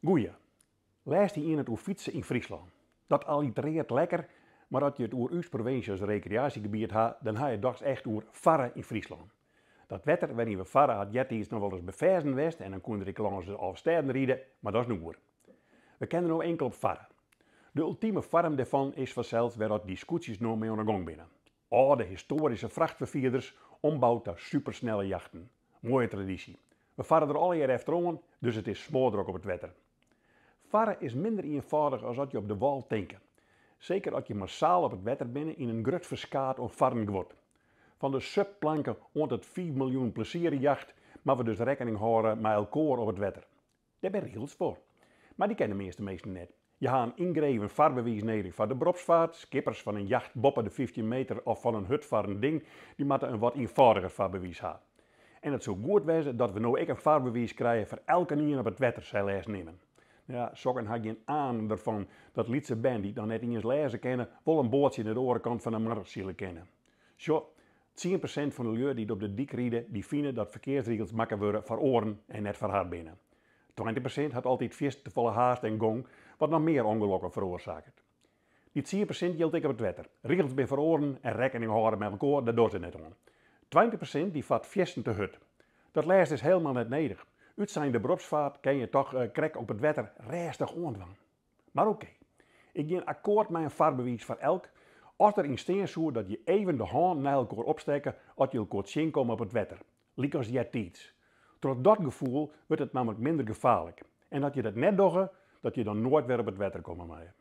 Goeie. Lêst hie ien it oer fytse yn Fryslân. Dat alliterearret lekker, mar as je it oer ús provinsje as rekreaasjegebiet ha, dan ha je it dochs echt oer farre yn Fryslân. Dat wetter wêryn we farre hat eartiids noch wolris beferzen west en dan koene der ek lâns de Alvestêden ride, mar dat is no oer. We kinne der no inkel op farre. De ultime foarm dêrfan is fansels wêr at dy skûtsjes no mei oan 'e gong binne. Alde histoaryske frachtferfierders, omboud ta supersnelle jachten. Moaie tradysje. We farre der allegear efteroan, dus it is smoardrok op it wetter. Farre is minder ienfâldich as at je op de wâl tinke. Seker at je massaal op it wetter binne yn in grut ferskaat oan farren guod. Fan de supplanke oant it 5 miljoen plezierjacht moatte we dus rekkening hâlde mei elkoar op it wetter. Dêr binne rigels foar. Mar dy kenne de measte minsken net. Je ha in yngreven farbewiis nedich foar de beropsfeart, skippers fan in jacht boppe de 15 meter of fan in hurdfarrend ding, dy moatte in wat ienfâldiger farbewiis ha. En it soe goed wêze dat we no ek in farbewiis krije foar elkenien op it wetter, sei lêsten immen. No ja, sokken ha gjin anen derfan dat lytse bern dy't noch net iens lêze kinne, wol in boatsje nei de oare kant fan de mar sile kinne. Sjoch, 10% fan de lju dy't op de dyk ride, dy fine dat ferkearsrigels makke wurde foar oaren en net foar har binne. 20% hat altyd fierste tefolle haast en gong, wat noch mear ûngelokken feroarsaket. Dy 10% jildt ek op it wetter. Rigels binne foar oaren en rekkening hâlde mei elkoar, dêr dogge se net oan. 20% dy fart fierstente hurd. Dat lêste is hielendal net nedich. Utsein de beropsfeart kin je toch krekt op it wetter rêstich oan dwaan. Mar okee, ik gean akkoart mei in farbewiis foar elk, as der yn stean soe dat je even de hân nei elkoar opstekke as je elkoar tsjinkomme op it wetter, lykas eartiids. Troch dat gefoel wurdt it nammentlik minder gefaarlik. En as je dat net dogge, dat je dan noait wer op it wetter komme meie.